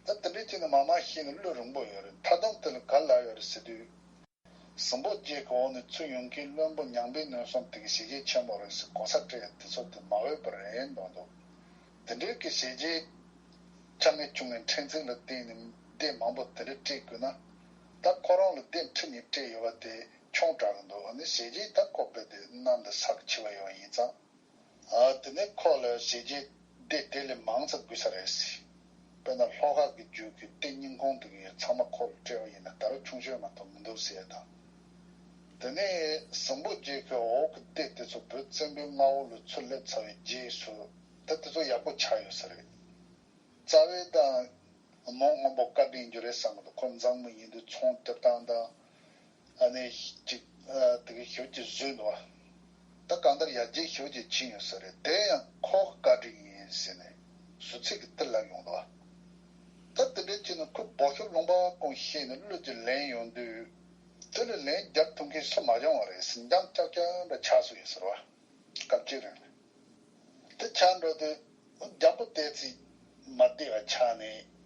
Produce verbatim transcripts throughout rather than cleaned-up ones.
ད་དེ་འདྲའི་ཅིག་ནི་མང་མང་ཤེས་ནས་བློ་རིང་པོ་ཡོད་རེད། མཐའ་སྡོམ་དེ་ལ་ག་ལ་ཡོད་རེད་ཟེར་དུས། སྲིན་པོ་བརྒྱད་ཀྱི་འོག་ནས་ཚུར་ཡོང་མཁན་བློན་པོ་མྱང་པའི་གནོན་གསུམ་དེ་གི་ཞེ་ཆེན་ཆེན་པོ་རེད་ཟེར་གོ་ས་སྤྲད་དེ་ཚོ་དེ་མ་འོས་པ་རེད་མདོག་མདོག་དེ་འདྲའི་གི་ཞེ་ཆེ་ཆ་ངེས་བྱུང་བའི་ཕྲན་ཚེགས་ལ་བརྟེན་ནས་སྡེ་མང་པོ་དེ་འདྲ་སྤྲད་དགོས་ན། ད་ཁོ་རང་ལ་སྡེ་ཁྲི་གཉིས་སྤྲད་ཡོད་པ་དེ་ཆུང་དྲགས་ཀྱི་འདུག་ཨ་ནི་ཞེ་ཆེ་ད་ཁོ་དཔེ་དེ་གནམ་དང་ས་གི་ཆེ་བ་ཡོད་པ་ཡིན་ཙང་། ཨ། དེ་ནས་ཁོ་ལ་ཞེ་ཆེ་སྡེ་དེ་ལས་མང་ཙམ་དགོས་ས་རེད་ཟེར། དཔེར་ན་ལྷོ་ཁ་གི་རྒྱུད་ཀྱི་སྡེ་རྙིང་ཁུངས་དེ་གི་ཚང་མ་ཁོ་ལ་སྤྲད་པ་ཡིན་ན་ད་རུང་ཆུང་ཤོས་མ་གཏོགས་མི་འདུག་ཟེར་ཡ་དང་། དེ་ནས་སྲིན་པོ་བརྒྱད་ཀྱི་འོག་གི་སྡེ་དེ་ཚོ་བོད་བཙན་པོའི་མངའ་འོག་ལ་ཚུར་སླེབས་ཚར་བའི་རྗེས་སུ་ད་དེ་ཚོ་ཡག་པོ་ཆགས་ཡོད་ས་རེད། རྩ་བའི་དང་མོ་སྔོན་པོ་བཀའ་དྲིན་རྒྱུ་རེད་བསམ་གི་འདུག་ཁོ་མཛངས་མི་ཡིན་དུས་ཚོང་རྒྱབ་སྟངས་དང་། ཨ་ནི་ཅིག་ཨ། དེ་གི་ཞེ་ཅིག་བཟོས་འདུག་བ། ད་གང་ལྟར་ཡར་རྒྱས་ཞེ་ཅིག་ཕྱིན་ཡོད་ས་རེད། དེ་ཡང་ཁོ་བཀའ་དྲིན་ཡིན་ཟེར་ནས་ཟུར་ཚད་ཀྱི་དེ་ལབ་ཡོང་འདུག་བ། ད་དེ་འདྲའི་ཅིག་ནི་ཁོ་སྦོ་ཤོབ་ལུང་པ་ཀུན་ཤེས་ནས་གླུ་ཅིག་ལེན་ཡོང་དུས། དེ་ལ་ལན་རྒྱབ་ཐུབ་མཁན་སུ་མ་བྱུང་བ་རེད་ཟེར། འཇམ་ཅག་ཅག་འདྲ་ཆགས་སོང་ཡོད་ས་རེད་བ། སྐབས་གཅིག་རིང་ལ། དེ་ཆགས་འགྲོ་དུས་རྒྱལ་པོ་དེ་ཚོས་མ་བདེ་བ་ཆགས་ནས།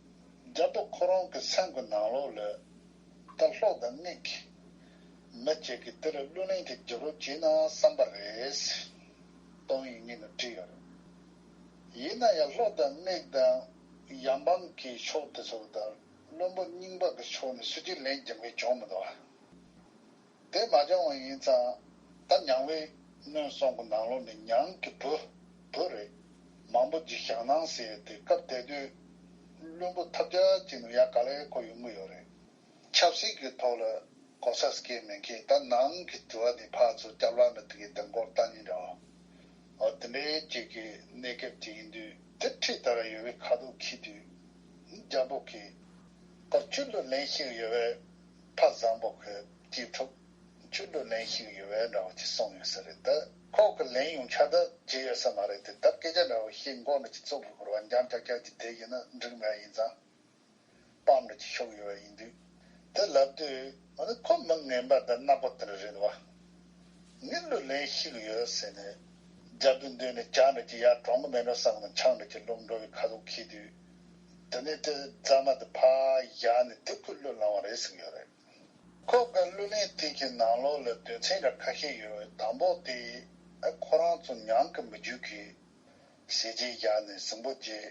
རྒྱལ་པོ་ཁོ་རང་གི་སེམས་ཀྱི་ནང་ལོགས་ལ་ད་ལྷོ་དང་སྨད་ཀྱི་མི་གཅིག་གིས་དེ་ལ་གླུ་ལེན་དེ་བརྒྱབ་རོགས་བྱས་ན་བསམ་པ་རེད་ཟེར། གཏོང་ཡིག་ངོས་ནས་བྲིས་ཡོད་རེད། ཡིན་ན་ཡང་ལྷོ་དང་སྨད་དང་ཡང་འབངས་ཀྱི་ཕྱོགས་དེ་ཚོ་དང་བློན་པོ་རྙིང་པ་གི་ཕྱོགས་ནས་སུ་གཅིག་ལན་འཇལ་མཁན་བྱུང་མི་འདུག་བ། དེ་མ་བྱུང་བ་ཡིན་ཙང་། ད་མྱང་བའི་སྔོན་སོང་གི་ནང་ལོགས་ནས་མྱང་གི་བུ། བུ་རེད། མང་པོ་ཅིག་ཞང་ནང་ཟེར་ཏེ་སྐབས་དེ་དུས་བློན་པོ་ཐབས་ཆག་ཅིག་ནས་ཡ་ག་ལེར་ཁོ་ཡོང་གི་ཡོད་རེད། ཆབ་སྲིད་ཀྱི་ཐོག་ལ་གོ་ས་སྐྱེལ་མེད་མཁན། ད་ནང་གི་དུ་བ་ནས་ཕར་ཚུར་སྐྱབས་ལ་ནི་དེ་གའི་མདུན་སྐོར་བཏང་ནི་འདྲ་བ། འོ་དེ་འདྲའི་ཅིག་གི་གནས་སྐབས་ཅིག་ཡིན་དུས་དེ་ཁྲིད་ལྟར་ཡོད་པའི་ཁ་ཐུག་འཁྱེར་དུས། རྒྱལ་པོ་གིས། ད་ཁྱོད་ལ་ལན་ཞིག་ཡོད་པས། ཕ་བཟང་པོ་གི་སྐྱིད་ཕྲུག་ཁྱོད་ལ་ལན་ཞིག་ཡོད་པས་འདྲ་བ་ཅིག་གསུངས་ཡོད་ས་རེད། ད་ཁོ་གི་ལན་ཡོང་ཆ་ད་བྱེད་ཡོད་ས་མ་རེད་དེ། ད་སྐད་ཆ་འདྲ་བ་བཤད་མགོ་ནས་ཅིག་བཙུགས་དགོས་རེད་བ། འཇམ་ཅག་ཅག་ཅིག་བསྡད་ཡིན་ན་འགྲིག་མེད་ཡིན་ཙང་། སྤམ་འདྲ་ཅིག་ཤོར་ཡོད་པ་ཡིན་དུས། དེ་ལབ་དུས་ཨ་ནི་ཁོ་མི་ངན་པ་དང་ནག་པོ་དེ་འདྲ་རེད་བ། ངའི་ལུས་ལན་ཞིག་ཡོད་ཟེར་ནས། རྒྱལ་པོའི་མདུན་ནས་ཇ་འདྲ་ཅིག་ཡར་དྲངས་གི་མེད་འགྲོ་བསམ་ནས་ཆང་འདྲ་ཅིག་བླུགས་འགྲོ་བའི་ཁ་ཐུག་འཁྱེར་དུས། དེ་ནས་དེ་རྫ་མ་དེ་ཕར་བཞག་ནས་དེ་ཁོའི་བློས་བླངས་པ་རེད་གསུངས་ཡོད་རེད། ཁོ་གི་གླུ་ལེན་དེ་གི་ནང་ལོགས་ལ་དོན་ཚན་འདྲ་ཁ་ཤས་ཡོད་རེད། དང་པོ་དེ་ཨ་ཁོ་རང་ཚོ་མྱང་གི་མི་རྒྱུད་ཀྱི་ཞེ་ཆེ་བཞག་ནས་སྲིན་པོ་བརྒྱད་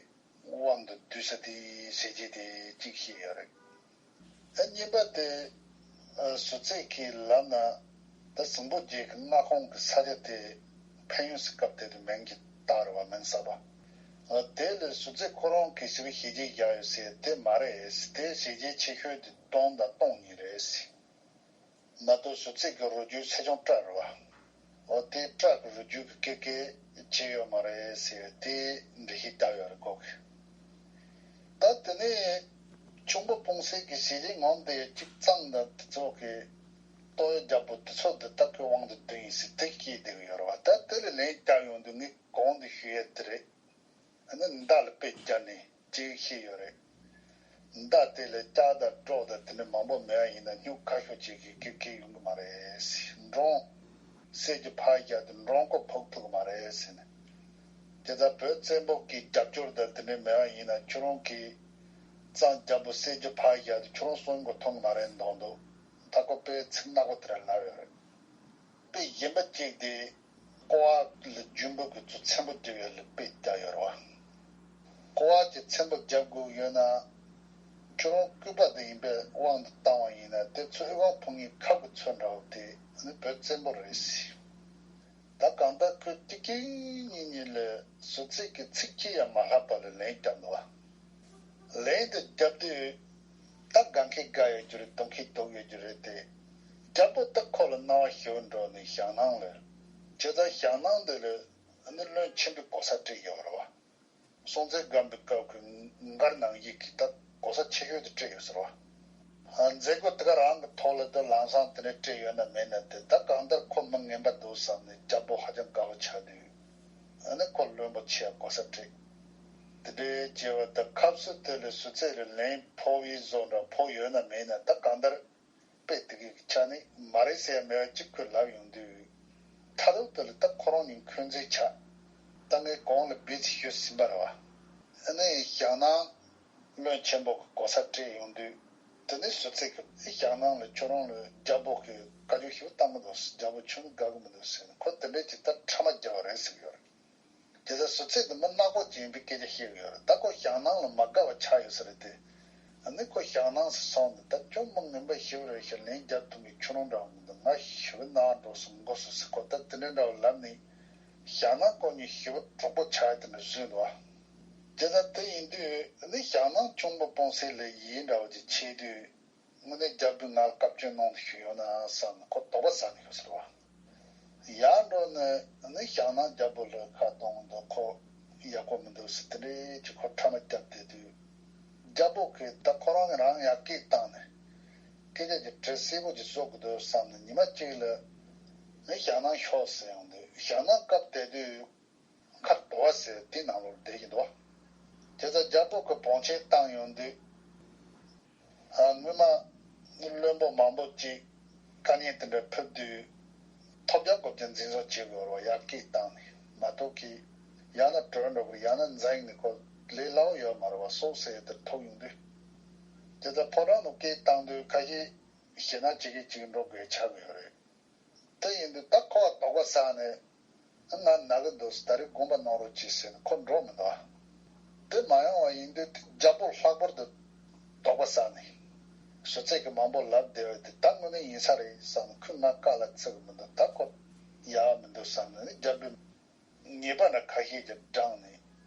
དབང་དུ་བསྡུས་ས་དེ་ཞེ་ཆེ་དེ་གཅིག་བཤད་ཡོད་རེད། ཨ་གཉིས་པ་དེ་ཨ་ཟུར་ཚད་ཀྱིས་ལབ་ན། ད་སྲིན་པོ་བརྒྱད་ཀྱི་མངའ་ཁོངས་ཀྱི་ས་ཆ་དེ་ཕན་ཡོན་གྱི་སྐབས་དེ་དུ་མིང་གི་བཏགས་རེད་བ། མིང་གསར་པ། ཨ་དེ་ལ་ཟུར་ཚད་ཁོ་རང་གིས་ཞེ་པོ་ཞེ་ཆེ་བཞག་ཡོད་ཟེར། དེ་མ་རེད། དེ་ཞེ་ཆེ་ཆེ་ཤོས་དེ་སྟོང་དང་སྟོང་གཉིས་རེད་ཟེར། མ་གཏོགས་ཟུར་ཚད་ཀྱི་རུས་རྒྱུད་ཆེ་ཆུང་སྤྲད་རེད་བ། འོ་དེ་སྤྲད་ཀྱི་རུས་རྒྱུད་ཀྱི་སྐད་ཀྱི་བྱས་ཡོད་མ་རེད་ཟེར་དེ་འགྲེལ་བཤད་བརྒྱབ་ཡོད་རེད་ཁོ་གིས། ད་དེ་ནས་ཁྱུང་པོ་སྤུངས་སེང་གི་ཞེ་ཆེ་ངོམ་དེ་གཅིག་གཙང་དང་དེ་ཚོ་གི་ལྟོ་ཡོད་རྒྱལ་པོ་དེ་ཚོ་འདི་དག་གི་དབང་དུ་བསྡུས་ཡིན་ཟེར་དེ་སྐྱེས་བསྡད་ཀྱི་ཡོད་རེད་བ། ད་དེ་ལ་ལན་བརྒྱབ་ཡོང་དུས་ངས་གོང་དུ་ཞུས་ཡ་དེ་རེད། ཨ་ནི་མདའ་ལ་དཔེ་བརྒྱབ་ནས་ཅིག་བཤད་ཡོད་རེད། མདའ་དེ་ལ་ལྕགས་དང་སྒྲོག་དང་དེ་འདྲ་མང་པོ་མེད་པ་ཡིན་ན་སྨྱུག་ཁ་ཤོར་ཅིག་གིས་ཀིར་ཀིར་ཡོང་གི་མ་རེད་ཟེར། འབྲོང་གསེར་གྱི་ཕར་བཞག་དུས་འབྲོང་ཁོ་ཕུག་ཐུབ་ཀྱི་མ་རེད་ཟེར་ནས། དེ་ལྟར་བོད་བཙན་པོ་གི་རྒྱབ་སྐྱོར་དང་དེ་འདྲ་མེད་པ་ཡིན་ན་ཁྱོད་རང་གིས་གཙང་རྒྱལ་པོ་གསེར་གྱི་ཕར་བཞག་དུས་ཁྱོད་རང་གསོན་པོ་ཐོན་གྱི་མ་རེད་མདོག་མདོག་ད་ཁོ་དཔེ་ཚིག་ནག་པོ་དེ་འདྲ་ལབ་ཡོད་རེད། དཔེ་གཞན་པ་གཅིག་དེ། ཀོ་བ་ལ་རྒྱུན་པོ་གི་ཚུར་ཚེམ་པོ་རྒྱབ་ཡོད་ལ་དཔེ་བརྒྱབ་ཡོད་རེད་བ། ཀོ་བ་གྱི་ཚེམ་པོ་རྒྱབ་དགོས་ཡོད་ན། ཁྱོད་རང་སྐུད་པ་དེ་ཡིན་པའི་དབང་དུ་བཏང་བ་ཡིན་ན་དེ་ཚོ་ཨེ་ཝང་ཕུང་ངེ་ཁབ་ཀྱི་ཚོད་འདྲ་བོ་དེ་ནི་བོད་བཙན་པོ་རེད་ཟེར། ད་གང་ལྟར་ཁོས་གཅིག་གིས་གཉིས་གཉིས་ལ་ཟུར་ཚད་ཀྱི་ཚིག་གཅིག་ཡང་མ་ལྷག་པ་ལ་ལན་བརྒྱབ་འདུག་བ། ལན་དེ་བརྒྱབ་དུས། ད་དགའ་མཁན་དགའ་ཡོད་རྒྱུ་རེད། སྡུག་མཁན་སྡུག་ཡོད་རྒྱུ་རེད་དེ། རྒྱལ་པོ་ད་ཁོ་ལ་སྣང་བ་ཞེ་པོ་འགྲོ་ནས་ཞང་ནང་ལ། བྱས་ཙང་ཞང་ནང་འདི་ལ་ནི་བློན་ཆེན་པོའི་གོ་ས་སྤྲད་ཡོད་རེད་བ། སྲོང་བཙན་སྒམ་པོའི་སྐབས་ཀྱི་མགར་ནང་བཞིན་གྱི་ད་གོ་ས་ཆེ་ཤོས་དེ་སྤྲད་ཡོད་ཟེར་བ། མཛད་སྒོ་དེ་ག་རང་གི་ཐོག་ལ་ད་ལམ་སང་དེ་འདྲ་སྤྲད་ཡོད་ན་མེད་ན་དེ་ད་གང་ལྟར་ཁོ་མི་ངན་པ་འདུག་བསམ་ནས་རྒྱལ་པོ་ཧ་ཅང་དགའ་བོ་ཆགས་དུས། ཨ་ནི་ཁོ་བློན་པོ་ཆེ་གོ་ས་སྤྲད། དེ་འདྲའི་བྱས་པ་ད་ཁབ་སུ་དེ་ལས་སུ་ཚེ་རེ་ལན་ཕོག་པའི་བཟོ་འདྲ་ཕོག་ཡོད་ན་མེད་ན་ད་གང་ལྟར་དཔེ་དེ་གི་ཆ་ནས་མ་རེད་ཟེར་ཡ་མེད་པ་གཅིག་ཁོས་ལབ་ཡོང་དུས། མཐའ་ཐུག་དེ་ལ་ད་ཁོ་རང་ཉིད་འཁོན་འཛིན་ཆགས། ད་ངས་གོང་ལ་འབུད་ཚིག་ཤོད་ཟིན་པ་རེད་བ། ཨ་ནི་ཞང་ནང་ བློན་ཆེན་པོ་གི་གོ་ས་སྤྲད་ཡོང་དུས། དེ་ནས་ཟུར་ཚད་ཀྱི་ཞང་ནང་ལ་ཁྱོད་རང་ལ་རྒྱལ་པོ་གི་བཀའ་བཀྱོན་ཞིག་བཏང་གི་འདུག་རྒྱལ་པོ་ཁྱོད་དགའ་གི་མི་འདུག་ཟེར་ནས་ཁོ་དེ་འདྲས་ཀྱི་ད་ཕྲ་མ་རྒྱག་པ་རེད་ཟེར་གི་ཡོད་རེད། དེ་ལྟར་ཟུར་ཚད་དེ་མི་ནག་པོ་ཅིག་ཡིན་པའི་སྐད་ཆ་བཤད་གི་ཡོད་རེད། ད་ཁོ་ཞང་ནང་ལ་མ་དགའ་བ་ཆགས་ཡོད་ས་རེད་དེ། ཨ་ནི་ཁོ་ཞང་ནང་སུ་སོང་ནས་ད་ཁྱོད་མི་ངན་པ་ཞིག་རེད་ཤག་ལན་རྒྱག་ཐུབ་མཁན་ཁྱོད་རང་འདྲ་བ་མི་འདུག་ང་ཞི་བའི་ནང་འགྲོ་སོང་མགོ་སུ་སུ་ཁོ་ད་དེ་འདྲ་འདྲ་བ་ལབ་ནས། ཞང་ནང་ཁོ་གཉིས་ཞི་བ་གྲོགས་པོ་ཆགས་དེ་འདྲ་བཟོས་འདུག་དེ་ལྟར་དེ་ཡིན་དུས་ཨ་ནི་ཞང་ནང་ཁྱུང་པོ་སྤུངས་སེ་ལ་ཡིན་འདྲ་བ་ཅིག་བྱས་དུས། དངོས་གནས་རྒྱལ་པོས་ང་ལ་བཀའ་བཀྱོན་གནང་དུ་ཞུས་ཡོད་ན་བསམ་ནས་ཁོ་དོགས་པ་ཟ་ནས་ཡོད་ཟེར་བ། ཡར་འགྲོ་ནས་ནི་ཞང་ནང་རྒྱལ་པོ་ལ་ཁ་གཏོང་འདུག་ཁོ་ཡག་པོ་མི་འདུག་ཟེར་དེ་འདྲའི་ཅིག་ཁོ་ཕྲ་མ་བརྒྱབ་བསྡད་དུས། རྒྱལ་པོ་གིས་ད་ཁོ་རང་རང་ཡར་སྐད་བཏང་ནས། སྐད་ཆ་གི་དྲི་སེར་པོ་ཅིག་བཟོ་དགོས་འདུག་བསམ་ནས་ཉི་མ་གཅིག་ལ། ནི་ཞང་ནང་ཤོག་ཟེར་ཡོང་དུས་ཞང་ནང་སྐབས་དེ་དུས། མཁར་དོ་བ་ཟེར་དེའི་ནང་ལོགས་བསྡད་ཀྱི་འདུག་བྱས་ཙང་རྒྱལ་པོ་གི་བང་ཆེན་བཏང་ཡོང་དུས། ཨ་སྔོན་མ་བློན་པོ་མང་པོ་ཅིག་བཀའ་ཉན་དེ་འདྲ་ཕེབས་དུས། ཐོབ་རྒྱལ་གོ་བརྒྱ་འཛིན་བཟུང་བྱེད་དགོས་རེད་བ། ཡར་སྐད་བཏང་ནས་མ་གཏོགས་ཀྱི། ཡང་ན་བྲོས་འགྲོ་དགོས་ཡང་ན་འཛིང་ནས་ཁོ་ལས་སླ་བོ་ཡོད་མ་རེད་བ། སྲོག་ཟེར་དེ་ཐོབ་ཡོང་དུས། དེ་ལྟར་ཕོ་བྲང་དུ་སྐད་བཏང་དུས་ཁ་ཤས་ཞེད་སྣང་བྱེད་ཀྱི་ཅིག་འགྲོ་དགོས་ཆགས་ཀྱི་ཡོད་རེད། དེ་ཡིན་དུས་ད་ཁོ་བ་དོགས་པ་ཟ་ནས། ང་ན་གི་འདུག་ད་རེས་དགོངས་པ་གནང་རོགས་གྱིས་ཟེར་ནས་ཁོ་འགྲོ་མི་འདུག་དེ་མ་ཡོང་བ་ཡིན་དུས་རྒྱལ་པོ་ལྷག་པར་དུ་དོགས་པ་ཟ་ནས། ཟུར་ཚད་ཀྱི་མང་པོ་ལབ་བསྡད་པ་དེ་ད་དངོས་གནས་ཡིན་ས་རེད་བསམ་ནས་ཁོས་ང་བཀའ་ལ་བརྩི་གི་མི་འདུག་ད་ཁོ་ཡག་མི་འདུག་བསམ་ནས་ནི་རྒྱལ་པོས་ཉེས་པ་འདྲ་ཁ་ཤས་ཀྱིས་བགྲངས་ནས་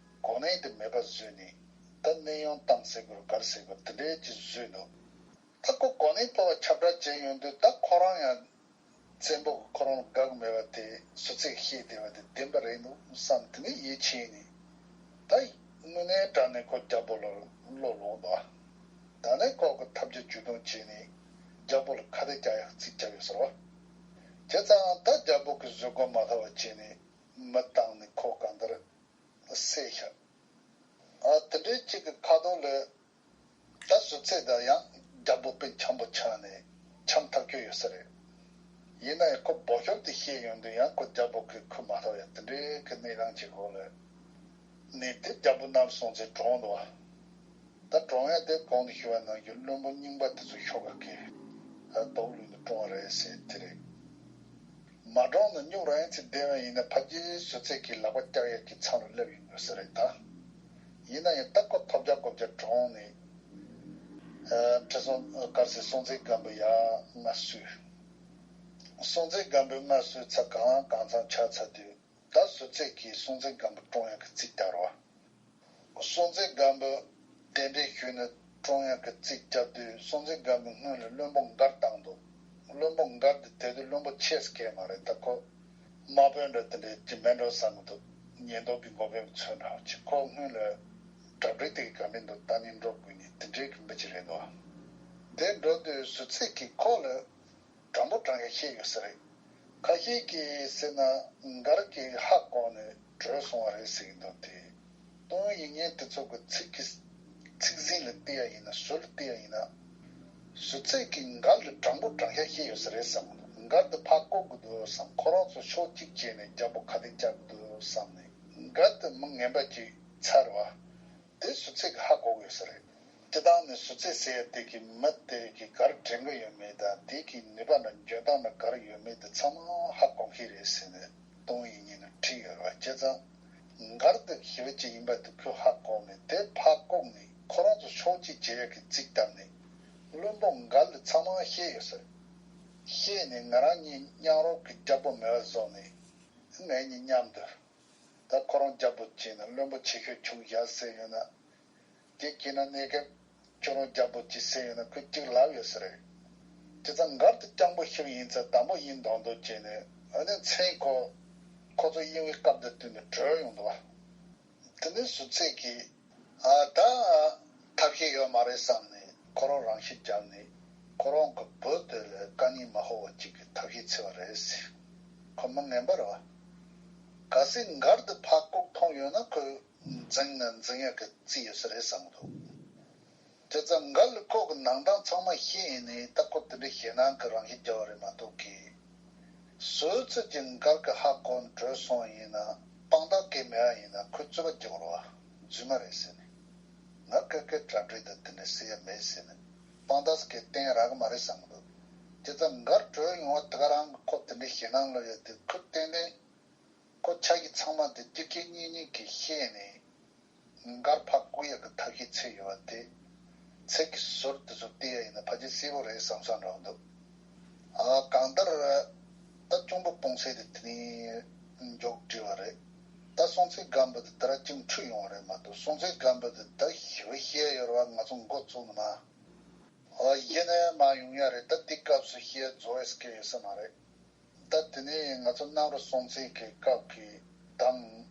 གོ་གནས་དེ་མེད་པ་བཟོས་ནས་ད་གནས་དབྱུང་བཏང་ཟེར་དགོས་ག་རེ་ཟེར་དགོས་དེ་འདྲའི་ཅིག་བཟོས་འདུག་ད་ཁོ་གོ་གནས་སྤོ་བ་ཁྱབ་བསྒྲགས་བྱས་ཡོང་དུས་ད་ཁོ་རང་ཡང་བཙན་པོ་གིས་ཁོ་རང་ལ་དགའ་གི་མེད་པ་དེ་ཟུར་ཚད་ཀྱིས་ཤེས་བསྡད་པ་དེ་བདེན་པ་རེད་འདུག་བསམ་དེ་ནས་ཡིད་ཆེས་ནས་ད་དངོས་གནས་དྲང་གནས་ཁོ་རྒྱལ་པོ་ལ་བློ་ལོག་འདུག་ད་ནས་ཁོ་གིས་ཐབས་བརྒྱ་ཇུས་སྟོང་བྱས་ནས་རྒྱལ་པོ་ལ་ཁ་གཏད་བཅག་ཡག་རྩིས་བརྒྱབ་ཡོད་ཟེར་བ། བྱས་ཙང་ད་རྒྱལ་པོ་གིས་བཟོད་སྒོམ་མ་ཐོབ་པ་བྱས་ནས་མི་བཏང་ནས་ཁོ་གང་ལྟར་བསད་བཞག་ཨ་དེ་འདྲའི་གཅིག་གི་ཁ་ཐོག་ལ། ད་ཟུར་ཚད་དང་ཡང་རྒྱལ་པོ་དཔེ་འཆམ་པོ་ཆགས་ནས་འཆམ་ཐག་ཆོད་ཡོད་ས་རེད། ཡིན་ན་ཡང་ཁོ་འབོད་སྐྱོར་དེ་བཤད་ཡོང་དུས་ཡང་ཁོ་རྒྱལ་པོ་གིས་ཁུར་མ་ཐོབ་ཡ་དེ་འདྲའི་གི་གནས་སྟངས་ཅིག་འོག་ལ། ནས་དེ་རྒྱལ་པོ་རྣམ་སྲུང་ཚེ་གྲོངས་འདུག་བ། ད་གྲོངས་ཡ་དེ་གོང་དུ་ཞུས་པ་ནང་བཞིན་བློན་པོ་རྙིང་པ་དེ་ཚོ་ཤོག་ག་གི། ད་དོགས་ལུས་ནས་བཀྲོངས་པ་རེད་ཟེར་དེ་རེད། མ་གྲོངས་ན་སྨྱུག་རང་ཡང་ཚེ་བདེ་བ་ཡིན་ན་ཕ་རྒྱལ་ཟུར་ཚད་ཀྱི་ལག་པ་བཀྱག་ཡས་ཀྱི་མཚམས་ལ་སླེབས་ཡོང་དགོས་ས་རེད་ད། ཡིན་ན་ཡང་ད་ཁོ་ཐོབ་རྒྱལ་གོ་བརྒྱ་གྲོངས་ནས། ཁྲི་སྲོང་དཀར་སེང་སྲོང་བཙན་སྒམ་པོ་ཡར་མངའ་གསོལ། སྲོང་བཙན་སྒམ་པོའི་མངའ་གསོལ་ཚར་གང་ལ་གང་འཚམ་ཆགས་ཚར་དུས་ད་ཟུར་ཚད་ཀྱིས་སྲོང་བཙན་སྒམ་པོ་བཀྲོངས་ཡས་ཀྱི་རྩིས་བསྟར་བ། སྲོང་བཙན་སྒམ་པོ་གདན་འདྲེན་ཞུས་ནས་བཀྲོངས་ཡག་གི་རྩིས་བརྒྱབ་དུས་སྲོང་བཙན་སྒམ་པོའི་སྔོན་ལ་བློན་པོ་མགར་བཏང་འདུག་བློན་པོ་མགར་དེ་དེ་དུས་བློན་པོ་ཆེ་ཟེར་མཁན་མ་རེད་ད་ཁོ། དམག་དཔོན་འདྲ་དེ་འདྲའི་ཅིག་མེད་འགྲོ་བསམ་གི་འདུག་ཉེན་རྟོག་པའི་འགོ་དཔོན་ཚོ་འདྲ་ཅིག་ཁོ་སྔོན་ལ་གྲ་སྒྲིག་དེ་གི་ག་མིན་འདུག་ད་ནི་འགྲོ་དགོས་ནི་དེ་འདྲའི་གི་མི་ཅིག་རེད་འདུག་དེ་འགྲོ་དུས་ཟུར་ཚད་ཀྱིས་ཁོ་ལ། དྲང་པོ་དྲང་ཡ་བཤད་ཡོད་ས་རེད། ཁ་ཤས་ཀྱིས་ཟེར་ན་མགར་གྱིས་ཧ་གོ་ནས་བྲོས་སོང་བ་རེད་ཟེར་གྱི་འདུག་སྟེ། ཏོང་ཡིག་ཉན་དེ་ཚོ་གི་ཚིག་གི་ཚིག་ཟིན་ལ་བལྟས་ཡ་ཡིན་ན་ཟུར་ལ་བལྟས་ཡ་ཡིན་ན། ཟུར་ཚད་ཀྱིས་མགར་ལ་དྲང་པོ་དྲང་ཡ་བཤད་ཡོད་ས་རེད་བསམ་གྱི་འདུག་མགར་དེ་ཕར་བཀོག་གི་འདུག་བསམ་ཁོ་རང་ཚོ་ཕྱོགས་གཅིག་བྱས་ནས་རྒྱལ་པོ་ཁ་གཏད་བཅག་གི་འདུག་བསམ་ནས་མགར་དེ་མི་ངན་པ་ཅིག་ཚར་བ། དེ་ཟུར་ཚད་ཀྱིས་ཧ་གོ་གི་ཡོད་ས་རེད། སྤྱིར་བཏང་ནས་ཟུར་ཚད་ཟེར་ཡ་དེ་གི་མི་དེ་གི་ག་རེ་དྲན་གི་ཡོད་མེད་དང་དེ་གི་ནུས་པ་འདྲ་འཇོན་ཐང་འདྲ་ག་རེ་ཡོད་མེད་དེ་ཚང་མ་ཧ་གོ་མཁན་རེད་ཟེར་ནས་ཏོང་ཡིག་ཉན་ནས་བྲིས་ཡོད་རེད་བ། བྱས་ཙང་མགར་དེ་ཞི་བ་ཅིག་ཡིན་པ་དེ་ཁོས་ཧ་གོ་ནས་དེ་ཕར་བཀོག་ནས་ཁོ་རང་ཚོ་ཕྱོགས་གཅིག་བྱེད་ཡ་གི་རྩིས་བཏབ་ནས་བློན་པོ་མགར་ལ་ཚང་མ་བཤད་ཡོད་ས་རེད། བཤད་ནས་ང་རང་གཉིས་མཉམ་རོགས་ཀྱི་རྒྱལ་པོ་མེད་པ་བཟོ་ནས་ངེད་གཉིས་མཉམ་དུ། ད་ཁོ་རང་རྒྱལ་པོ་བྱས་ན་བློན་པོ་ཆེ་ཤོས་ཁྱུག་བཞག་ཟེར་ཡོད་ན། དེ་བྱས་ན་གནས་སྐབས་ཁྱོད་རང་རྒྱལ་པོ་བྱེད་ཟེར་ཡོད་ན་ཁོས་གཅིག་ལབ་ཡོད་ས་རེད། དེ་ཙང་མགར་དེ་སྤྱང་པོ་ཞིག་ཡིན་ཙང་དང་པོ་ཡིན་མདོག་མདོག་བྱས་ནས་ཨ་ནི་མཚན་ཁོ། ཁོ་ཚོ་གཡེང་བའི་སྐབས་དེ་དུས་ནས་བྲོས་ཡོང་འདུག་བ། དེ་ནས་ཟུར་ཚད་ཀྱིས། ཨ་ད། ཐབས་ཤེས་ཡོད་མ་རེད་བསམ་ནས་ཁོ་རང་རང་ཤི་བརྒྱབ་ནས་ཁོ་རང་གི་བུ་དེ་ལ་བཀའ་ཉན་མ་ཧོ་བ་གཅིག་གིས་ཐབས་ཤེས་འཚོལ་བ་རེད་ཟེར། ཁོ་མི་ངན་པ་རེད་བ། གལ་སྲིད་མགར་དེ་ཕར་བཀོག་ཐོན་ཡོད་ན་ཁོས་འཛིང་ན་འཛིང་ཡག་གི་རྩིས་ཡོད་ས་རེད་བསམ་གི་འདུག་དེ་ཙང་མགར་ལ་ཁོ་གི་ནང་དོན་ཚང་མ་ཤེས་ཡིན་ནའི་ད་ཁོ་དེ་འདྲ་ཞེད་སྣང་གི་རང་ཤི་རྒྱག་པ་རེད་མ་གཏོགས་གི། ཟུར་ཚད་ཀྱིས་མགར་གྱི་ཧ་གོ་ནས་བྲོས་སོང་བ་ཡིན་ན་དཔང་རྟགས་གང་ཡང་མེད་པ་ཡིན་ན་ཁོས་རྩོད་པ་རྒྱག་རོགས་རྫུན་མ་རེད་ཟེར་ནས། ང་ཀེ་ཀེ་གྲ་སྒྲིག་དང་དེ་འདྲ་སེ་ཡ་མེད་ཟེར་ནས་དཔང་རྟགས་སྐད་བསྟན་རག་གི་མ་རེད་བསམ་གི་འདུག་དེ་ཙང་མགར་བྲོས་ཡོང་བ་དེ་ག་རང་གི་ཁོ་དེ་འདྲའི་ཞེད་སྣང་ལ་ཡོད་དེ་ཁོ་ཏན་ཏན་ཁོ་ཆ་གི་ཚང་མ་དེ་དུས་ཁྱེད་གཉིས་གཉིས་ཀྱིས་ཤེས་ནས་མགར་ཕར་བཀུག་ཡག་གི་ཐབས་ཤེས་བྱས་ཡོད་པ་དེ་ཚིག་གི་ཟུར་དེ་ཚོ་བལྟས་ཡ་ཡིན་ན་ཕལ་ཆེར་གསལ་པོ་རེད་བསམ་བསམ་འདྲ་བོ་འདུག་ཨ་གང་ལྟར་ད་གཅུང་པོ་སྤུངས་ཚེ་དེ་དེ་ནས་མགྱོགས་བྲིས་པ་རེད། ད་སྲོང་བཙན་སྒམ་པོ་དེ་ད་ར་ཅིག་འཁྲུལ་ཡོང་བ་རེད་མ་གཏོགས་སྲོང་བཙན་སྒམ་པོ་དེ་ད་ཞིབ་བཤད་ཡོད་རེད་བ། ང་ཚོ་འགོ་བཙུགས་ནས་མ། ཨ་གཞི་ནས་མ་ཡོང་ཡ་རེད། ད་དེ་སྐབས་སུ་བཤད་རྫོགས་ཡས་སྐད་ཡོད་ས་མ་རེད། ད་དེ་ནས་ང་ཚོ་གནམ་རི་སྲོང་བཙན་གྱི་སྐབས་ཀྱི་དང་།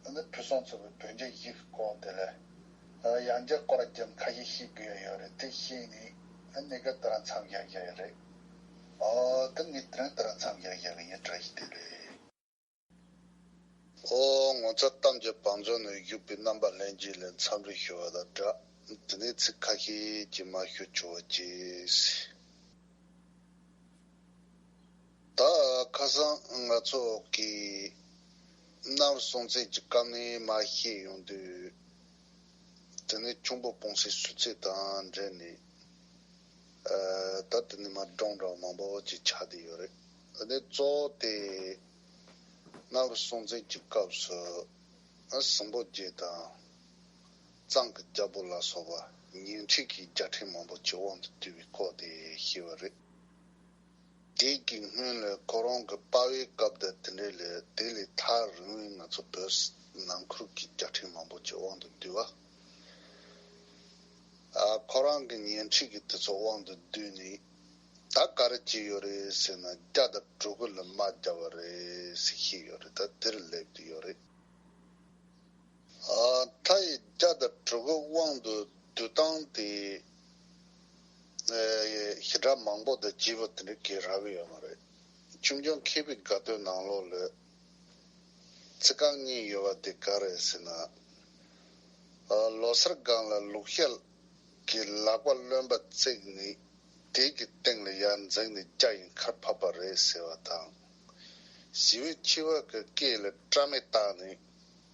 ཨ་ནི་ཕུན་སུམ་ཚོགས་པའི་བོད་རྒྱ་ཡིག་སྐོར་དེ་ལས། ཨ་ཡང་བསྐྱར་སྐོར་ར་རྒྱབ་ཁ་ཤས་ཤེས་དགོས་ཡ་ཡོད་རེད། དེ་ཤེས་ནས་ཨ་གནས་སྐབས་ད་ར་མཚམས་བཞག་བཞག་ཡ་རེད། ཨ་ད་ངས་དེ་རིང་ད་ར་མཚམས་བཞག་བཞག་གི་ཡིན། བཀྲ་ཤིས་བདེ་ལེགས། ཨོ་ངོ་མཚར་གཏམ་གྱི་བང་མཛོད་ནས་བཞུགས་པའི་རྣམ་པ་ལྷན་རྒྱས་ལ་འཚམས་འདྲི་ཞུ་བ་དང་སྦྲགས་དེ་ནས་ཚིག་ཁ་ཤས་ཅིག་མར་ཞུ་ཆོག་པ་བྱས། ད་ཁ་སང་ང་ཚོ་གིས་གནམ་རི་སྲོང་བཙན་གྱི་སྐབས་ནས་མར་བཤད་ཡོང་དུས། དེ་ནས་གཅུང་པོ་སྤུངས་ཚེ་སུ་ཚེ་དང་འབྲེལ་ནས། ཨ་ད་དེ་ནས་མར་སྒྲུང་འདྲ་བོ་མང་པོ་ཅིག་ཆགས་བསྡད་ཡོད་རེད། ཨ་ནི་གཙོ་བོ་དེ་གནམ་རི་སྲོང་བཙན་གྱི་སྐབས་སུ་ཨ་སྲིན་པོ་རྗེ་དང་གཙང་གི་རྒྱལ་པོ་ལ་སོགས་པ་ཉེ་འཁྲིས་ཀྱི་རྒྱལ་ཕྲན་མང་པོ་ཅིག་དབང་དུ་བསྡུས་པའི་སྐོར་དེ་བཤད་པ་རེད། དེ་གི་སྔོན་ལ་ཁོ་རང་གི་དཔའ་བོའི་སྐབས་དང་དེ་འདྲ་ལས་དེ་ལས་ཐག་རིང་བའི་ང་ཚོ་བོད་ནང་ཁུལ་གྱི་རྒྱལ་ཕྲན་མང་པོ་ཅིག་དབང་དུ་བསྡུས་པ། ཨ་ཁོ་རང་གི་ཉེ་འཁྲིས་ཀྱི་དེ་ཚོ་དབང་དུ་བསྡུས་ནས་ད་ག་རེ་བྱས་ཡོད་རེད་ཟེར་ན་རྒྱ་དང་གྲུ་གུ་ལ་དམག་བརྒྱབ་པ་རེད་ཟེར་བཤད་ཡོད་རེད། ད་དེར་སླེབས་བསྡད་ཡོད་རེད། ཨ་མཐའ་ཡི་རྒྱ་དང་གྲུ་གུ་དབང་དུ་བསྡུ་སྟངས་དེ་ཨ་ཞེ་དྲག་མང་པོ་དང་བརྗེ་པོ་དེ་འདྲ་གང་ཡང་རག་གི་ཡོད་མ་རེད། ཆོས་འབྱུང་མཁས་པའི་དགའ་སྟོན་ནང་ལོགས་ལ་ཚིག་རྐང་གཉིས་ཡོད་པ་དེ་ག་རེ་རེད་ཟེར་ན། ཨ་ལོ་སར་སྒང་ལ་ལུག་ཤ་གི་ལག་པ་རློན་པ་བརྩེགས་ནས་དེ་གི་སྟེང་ལ་ཡར་འཛེགས་ནས་རྒྱ་ཡི་མཁར་ཕབ་པ་རེད་ཟེར་བ་དང་། ཞི་བའི་ཆེ་བ་གི་སྐེ་ལ་སྐྲ་མེ་བཏགས་ནས་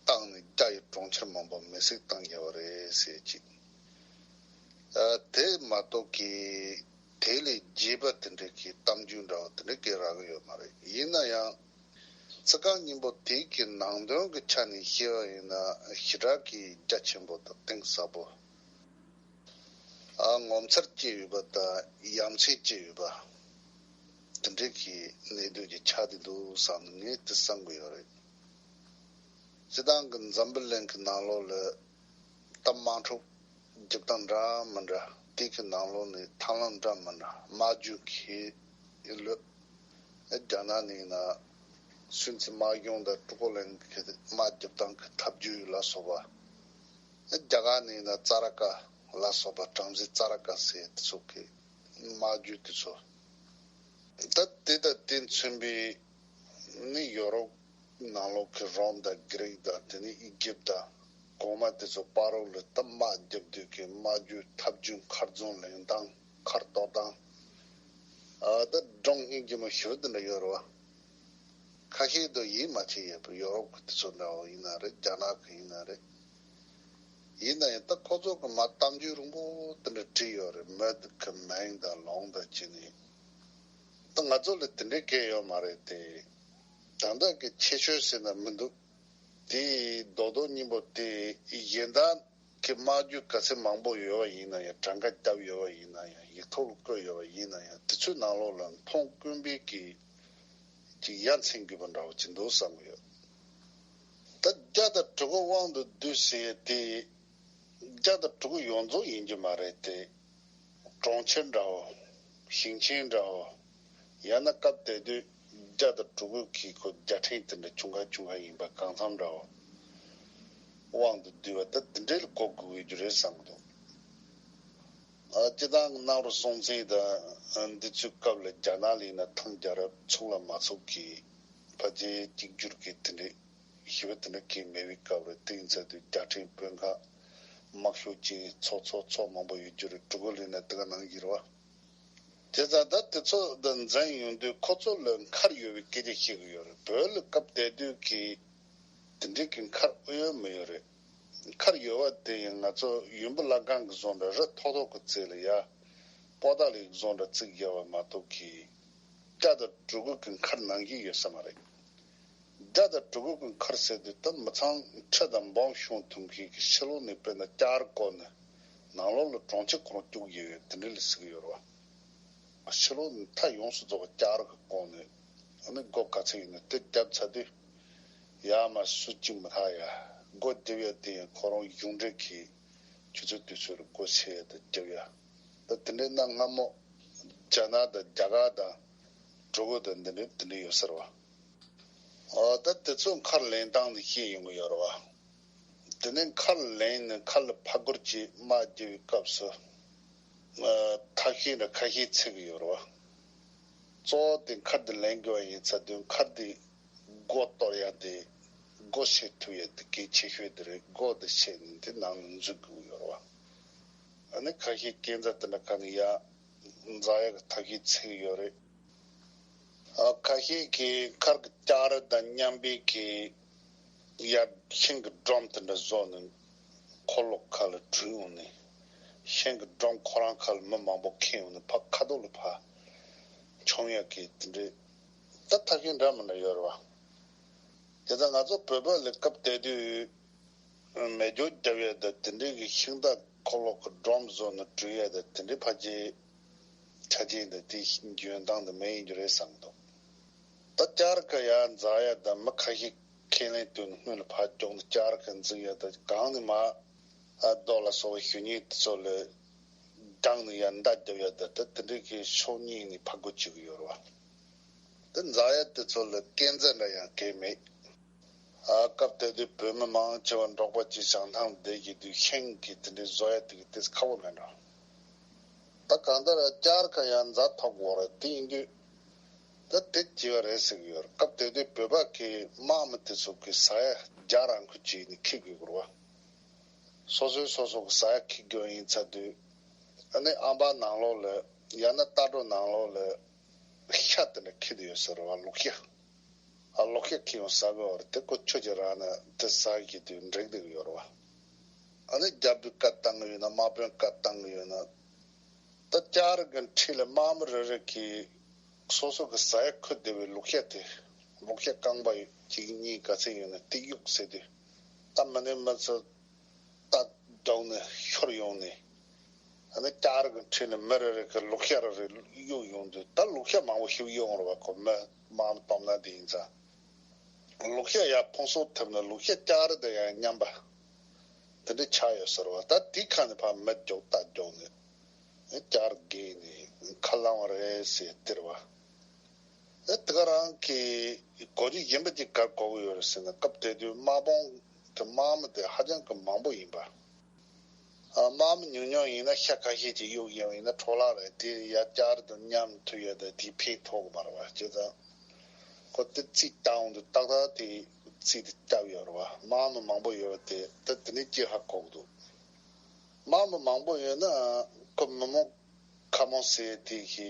བཏང་ནས་རྒྱ་ཡི་གྲོང་ཁྱེར་མང་པོ་མེ་བསྲེགས་བཏང་ཡོད་པ་རེད་ཟེར་གྱི། ཨ་དེ་མ་གཏོགས་ཀྱི་དེ་ལས་རྒྱས་པ་དེ་འདྲ་གི་གཏམ་རྒྱུད་འདྲ་བ་དེ་འདྲ་གང་ཡང་རག་གི་ཡོད་མ་རེད། ཡིན་ན་ཡང་། ཚིག་རྐང་གཉིས་པོ་དེ་གི་ནང་དོན་གྱི་ཆ་ནས་བཤད་པ་ཡིན་ན་ཞེ་དྲག་གི་རྒྱ་ཆེན་པོ་དང་གཏིང་ཟབ་པོ། ཨ་ངོ་མཚར་སྐྱེ་ཡོད་པ་དང་ཡ་མཚན་སྐྱེ་ཡོད་པ། དེ་འདྲའི་གི་གནད་དོན་ཅིག་ཆགས་བསྡད་འདུག་བསམ་ནས་ངས་དེ་བསམ་གྱི་ཡོད་རེད། སྤྱིར་བཏང་གི་འཛམ་བུ་གླིང་གི་ནང་ལོགས་ལ་ད་དམག་འཁྲུག་རྒྱག་སྟངས་འདྲ་མི་འདྲ་དེ་གི་ནང་ལོགས་ནས་ཐབས་ལམ་འདྲ་མི་འདྲ་དམག་རྒྱུན་གྱི་ལོ། རྒྱ་ནག་ནས་ཡིན་ན་སུད་སི་དམག་སྦྱོང་དང་ཀྲུ་ཀོ་ལན་གྱི་དམག་རྒྱབ་སྟངས་ཀྱི་ཐབས་ཇུས་ལ་སོགས་པ། རྒྱ་གར་ནས་ཡིན་ན་ཙ་ར་ཀ་ལ་སོགས་པ་བྲམ་ཟེ་ཙ་ར་ཀ་ཟེར་དེ་ཚོ་གི་དམག་རྒྱུན་དེ་ཚོ། ད་དེ་དང་དེ་མཚོན་པའི་ནི་ཡོ་རོབ་ནང་ལོགས་ཀྱི་རོམ་དང་གྷི་རིག་དང་དེ་ནས་ཨི་ཇིབ་དང་གོང་མ་དེ་ཚོ་བར་རོགས་ལ་ད་དམག་རྒྱབ་དུས་ཀྱི་དམག་རྒྱུན་ཐབས་ཇུས་མཁར་རྫོང་ལེན་སྟངས་མཁར་གཏོར་སྟངས། ཨ་ད་སྒྲུང་སྙིང་རྗེ་མོ་ཞེ་པོ་དེ་འདྲ་ཡོད་རེད་བ། ཁ་ཤས་དུ་ཡིད་མ་ཆེས་ཡོད་པ་ཡོ་རོབ་ཀྱི་དེ་ཚོ་འདྲ་བོ་ཡིན་ན་རེད། རྒྱ་ནག་གི་ཡིན་ན་རེད། ཡིན་ན་ཡང་ད་ཁོ་ཚོ་གི་མ་གཏམ་རྒྱུད་རིང་པོ་དེ་འདྲ་བྲིས་ཡོད་རེད། མོད་ཀྱི་མིང་དང་ལུང་དང་བྱས་ནས། ད་ང་ཚོ་ལ་དེ་འདྲའི་སྐད་ཡོད་མ་རེད་དེ། ད་ལྟ་གི་ཁྱད་ཆོས་ཟེར་ན་མི་འདུག་དེ་རྡོག་རྡོག་སྙིང་པོ་དེ་གཞན་དག་གི་དམག་རྒྱུན་ག་ཚད་མང་པོ་ཡོད་པ་ཡིན་ན་ཡང་གྲངས་ཀ་བརྒྱབ་ཡོད་པ་ཡིན་ན་ཡང་ཡིག་ཐོག་ལ་བཀོད་ཡོད་པ་ཡིན་ན་ཡང་དེ་ཚོའི་ནང་ལོགས་ལ་མཐོང་དཀོན་པའི་གི་ཅིག་ཡ་མཚན་དགོས་པ་འདྲ་བོ་ཅིག་འདུག་བསམ་གི་ཡོད། ད་རྒྱ་དང་གྲུ་གུ་དབང་དུ་བསྡུས་ཟེར་ཡས་དེ་རྒྱ་དང་གྲུ་གུ་ཡོངས་རྫོགས་ཡིན་རྒྱུ་མ་རེད་དེ། གྲོང་ཁྱེར་འདྲ་བོ། ཞིང་ཆེན་འདྲ་བོ། ཡང་ན་སྐབས་དེ་དུས་རྒྱ་དང་གྲུ་གུ་གི་ཁོ་རྒྱལ་ཕྲན་དེ་འདྲ་ཆུང་ཁ་ཆུང་ཁ་ཡིན་པ་གང་འཚམ་འདྲ་བོ། དབང་དུ་བསྡུས་པ་ད་དེ་འདྲའི་ལ་གོ་དགོས་ཀྱི་རེད་བསམ་གི་འདུག་ཨ་སྤྱིར་བཏང་གི་གནམ་རི་སྲོང་བཙན་དང་འདི་ཚོའི་སྐབས་ལ་རྒྱ་ནག་ལ་ཡིན་ན་ཐང་རྒྱལ་རབས་ཚུགས་ལ་མ་ཚུགས་ཀྱི་ཕལ་ཆེར་གཅིག་གྱུར་གྱི་དེ་འདྲའི་ཞི་བ་དེ་འདྲ་གང་མེད་པའི་སྐབས་རེད། དེ་ཡིན་ཚད་དུས་རྒྱལ་ཕྲན་དཔོན་ཁག་དམག་ཤུགས་ཅན་ཚོགས་ཚོགས་ཚོགས་མང་པོ་ཡོད་རྒྱུ་རེད། གྲུ་གུ་ལ་ཡིན་ན་དེ་ག་ནང་བཞིན་རེད་བ། བྱས་ཙང་ད་དེ་ཚོ་འདི་འཛིན་ཡོང་དུས་ཁོ་ཚོ་ལ་མཁར་ཡོད་པའི་སྐད་ཆ་བཤད་གི་ཡོད་རེད། བོད་ལ་སྐབས་དེ་དུས་ཀྱི་དེ་འདྲའི་གི་མཁར་ཨེ་ཡོད་མི་ཡོད་རེད། མཁར་ཡོད་པ་དེ་ཡང་ང་ཚོ་ཡུམ་བུ་བླ་སྒང་གི་བཟོ་འདྲ་རི་མཐོ་མཐོ་གི་རྩེ་ལ་ཡ། པོ་ཏཱ་ལའི་བཟོ་འདྲ་བརྩིགས་བཞག་པ་མ་གཏོགས་ཀྱི། སྐྲ་དང་གྲོ་གུ་གི་མཁར་ནང་བཞིན་ཡོད་ས་མ་རེད། སྐྲ་དང་གྲོ་གུ་གི་མཁར་ཟེར་དུས་ད་མི་ཚང་ཁྲི་དང་འབུམ་ཤོང་ཐུང་གི་ཕྱི་ལོགས་ནས་དཔེར་ན་ལྕགས་རི་བསྐོར་ནས་ནང་ལོགས་ལ་གྲོང་ཁྱེར་ཁོ་རང་བཅུག་ཡོད་ཡོད་དེ་འདྲ་ལ་ཟེར་གི་ཡོད་རེད་བ། ཕྱི་ལོགས་ནས་མཐའ་ཡོངས་སུ་རྫོགས་པ་ལྕགས་རི་གིས་བསྐོར་ནས་ཨ་ནི་སྒོ་ག་ཚོད་ཡིན་ན་དེ་བརྒྱབ་ཚར་དུས། ཡར་མར་སུ་གཅིག་མི་ལྷག་ཡ། སྒོ་རྒྱབ་ཡ་དེ་ཡང་ཁོ་རང་གཞུང་འབྲེལ་གྱིས་ཆུ་ཚོད་དུས་ཚོད་ལ་སྒོ་ཕྱེ་ཡ་དང་རྒྱབ་ཡ། ད་དེ་འདྲའི་གནའ་སྔ་མོ་རྒྱ་ནག་དང་རྒྱ་གར་དང་གྲོ་གུ་དང་འདི་འདྲའི་དེ་འདྲའི་ཡོད་ཟེར་བ། ཨ་ད་དེ་ཚོ་མཁར་ལེན་སྟངས་དེ་ཤེས་ཡོང་གི་ཡོད་རེད་བ། དེ་ནས་མཁར་ལེན་ནས་མཁར་ལ་ཕར་སྒོར་གྱིས་དམག་རྒྱག་པའི་སྐབས་སུ། ཐབས་ཤེས་འདྲ་ཁ་ཤས་འཚོལ་གི་ཡོད་རེད་བ། གཙོ་བོ་དེ་མཁར་དེ་ལེན་དགོས་པ་ཡིན་ཚར་དུས་མཁར་དེ་སྒོ་གཏོར་ཡ་དེ། སྒོ་ཕྱེ་ཐུབ་ཡ་དེ་གལ་ཆེ་ཤོས་དེ་རེད། སྒོ་དེ་ཕྱེ་ནས་དེ་ནང་ལ་འཛུལ་དགོས་ཀྱི་ཡོད་རེད་བ། ཨ་ནི་ཁ་ཤས་སྐས་འཛེག་དེ་འདྲ་ག་ནས་ཡར་འཛེག་ཡ་གི་ཐབས་ཤེས་འཚོལ་གི་ཡོད་རེད། ཨ་ཁ་ཤས་ཀྱིས་མཁར་གྱི་ལྕགས་རི་དང་མཉམ་པའི་གི་ཡར་ཤིང་གི་སྒྲོམ་དེ་འདྲ་བཟོ་ནས་འཁོར་ལོ་ཁ་ལ་དྲུད་ཡོང་ནས། ཤིང་གི་སྒྲོམ་ཁོ་རང་ཁ་ལ་མི་མང་པོ་ཁྱེར་ཡོང་ནས་ཕར་ཁ་ཐོག་ལ་ཕར་མཆོང་ཡ་གི་དེ་འདྲའི་ད་ཐབས་ཤེས་འདྲ་མི་འདྲ་ཡོད་རེད་བ། དེ་ལྟར་ང་ཚོ་བོད་པ་ལ་སྐབས་དེ་དུས། མེ་སྒྱོགས་རྒྱབ་ཡས་དང་དེ་འདྲའི་གི་ཤིང་རྟ་འཁོར་ལོ་གི་སྒྲོམ་བཟོ་ནས་དྲུད་ཡས་དང་དེ་འདྲའི་ཕལ་ཆེར་ཆ་རྐྱེན་དང་དེའི་འཇོན་ཐང་དེ་མེད་ཡིན་རྒྱུ་རེད་བསམ་གི་འདུག་ད་ལྕགས་རི་ཁ་ཡར་འཛེག་ཡས་དང་མི་ཁ་ཤས་ཁས་ལེན་བཏོན་ནས་སྔོན་ལ་ཕར་མགྱོགས་ནས་ལྕགས་རི་ཁ་འཛེག་ཡས་དང་གང་ནས་མར་རྡོ་ལ་སོགས་པའི་གཞུ་བརྙན་དེ་ཚོ་ལ་རྒྱང་ནས་ཡར་མདའ་རྒྱབ་ཡས་དང་ད་དེ་འདྲའི་གི་ཕྱོགས་གཉིས་ནས་ཕར་རྒོལ་བྱེད་ཀྱི་ཡོད་རེད་བ། དེ་འཛེག་ཡས་དེ་ཚོ་ལ་སྐས་འཛེག་འདྲ་ཡང་གང་ཡང་མེད། ཨ་སྐབས་དེ་དུས་བོད་མི་མང་ཆེ་བ་འབྲོག་པ་གཅིག་བྱང་ཐང་བསྡད་ཀྱི་དུས་ཤིང་གི་དེ་འདྲའི་བཟོ་ཡ་དེ་གི་དེ་ཁག་པོ་མེད་འགྲོ། ད་གང་ལྟར་ལྕགས་རི་ཁ་ཡར་འཛེག་ཐུབ་དགོས་རེད། དེ་ཡིན་དུས་ད་དེ་བྱས་པ་རེད་ཟེར་གི་ཡོད་རེད། སྐབས་དེ་དུས་བོད་པ་གི་དམག་མི་དེ་ཚོ་གི་ཟ་ཡ་རྒྱ་རང་ཁུལ་བྱས་ནས་འཁྱེར་དགོས་ཀྱི་རེད་བ། སོ་སོས་སོ་སོ་གི་ཟ་ཡ་འཁྱེར་དགོས་ཡིན་ཚར་དུས་ཨ་ནི་ཨམ་བག་ནང་ལོགས་ལ་ཡང་ན་རྟ་སྒྲོ་ནང་ལོགས་ལ། ཤ་དེ་འདྲ་འཁྱེར་དུ་ཡོད་ཟེར་བ། ལུག་ཤ། ཨ་ལུག་ཤ་འཁྱེར་ཡོང་ཟ་དགོས་པ་རེད། དེ་ཁོ་ཆོས་ཀྱི་རང་ན་དེ་ཟ་གི་དུས་འགྲིག་བསྡད་ཀྱི་ཡོད་རེད་བ། ཨ་ནི་རྒྱལ་པོའི་བཀའ་བཏང་གི་ཡོད་ན་དམག་དཔོན་བཀའ་བཏང་གི་ཡོད་ན། ད་ལྕགས་རི་གི་འཁྲིས་ལ་དམག་མི་རེ་རེ་གིས་སོ་སོ་གི་ཟ་ཡ་འཁྱེར་བསྡད་པའི་ལུག་ཤ་དེ། ལུག་ཤ་རྐང་པ་གཅིག་གཉིས་ག་ཚད་ཡོད་ན་དེ་གཡུག་ཟེར་དུས། ད་མི་ནི་མི་ཚོ། རྟ་རྒྱུགས་ནས་ཤོར་ཡོང་ནས། ཨ་ནི་ལྕགས་རི་གི་འཁྲིས་ནས་མི་རེ་རེ་གི་ལུག་ཤ་རེ་རེ་གཡུགས་ཡོང་དུས་ད་ལུག་ཤ་མང་པོ་ཞིག་གཡུགས་ཡོང་རེད་བ། ཁོ་མི་དམག་མི་སྟོབས་ན་དེ་ཡིན་ཙང་། ལུག་ཤ་ཡར་ཕུང་གསོག་ཐེབས་ནས་ལུག་ཤ་ལྕགས་རི་དང་ཡང་མཉམ་པ། དེ་འདྲ་ཆགས་ཡོད་ཟེར་བ། ད་དེའི་ཁ་ནས་ཕར་མི་རྒྱུགས་རྟ་རྒྱུགས་ནས། ལྕགས་རི་བརྒལ་ནས་ཁ་ལངས་པ་རེད་ཟེར་སྟེར་བ། ཨེ་དེ་ག་རང་གི་གོ་རྒྱུ་གཞན་པ་ཅིག་ག་རེ་གོ་གི་ཡོད་རེད་ཟེར་ན། སྐབས་དེ་དུས་དམག་དཔུང་གི་དམག་མི་དེ་ཧ་ཅང་གི་མང་པོ་ཡིན་པ། ཨ་དམག་མི་ཉུང་ཉུང་ཡིན་ན་ཤ་ཁ་ཤས་ཅིག་གཡུག་ཡོང་ཡིན་ན་འཕྲོ་བརླག་རེད། དེ་ཡར་ལྕགས་རི་དང་མཉམ་ཐུག་ཡོད་དེ་དེའི་ཕན་ཐོགས་གི་མ་རེད་བ། བྱས་ཙང་ཁོ་དེ་རྩིས་བལྟ་འོང་དུས་ཏག་ཏག་དེ་རྩིས་དེ་བལྟ་ཡོད་རེད་བ། དམག་མི་མང་པོ་ཡོད་པ་དེ་ད་དེ་ནས་ཅིག་ཧ་གོ་གི་འདུག་དམག་མི་མང་པོ་ཡོད་ན་ཁོ་མི་མང་། ཁ་མང་ཟེར་དེ་གི་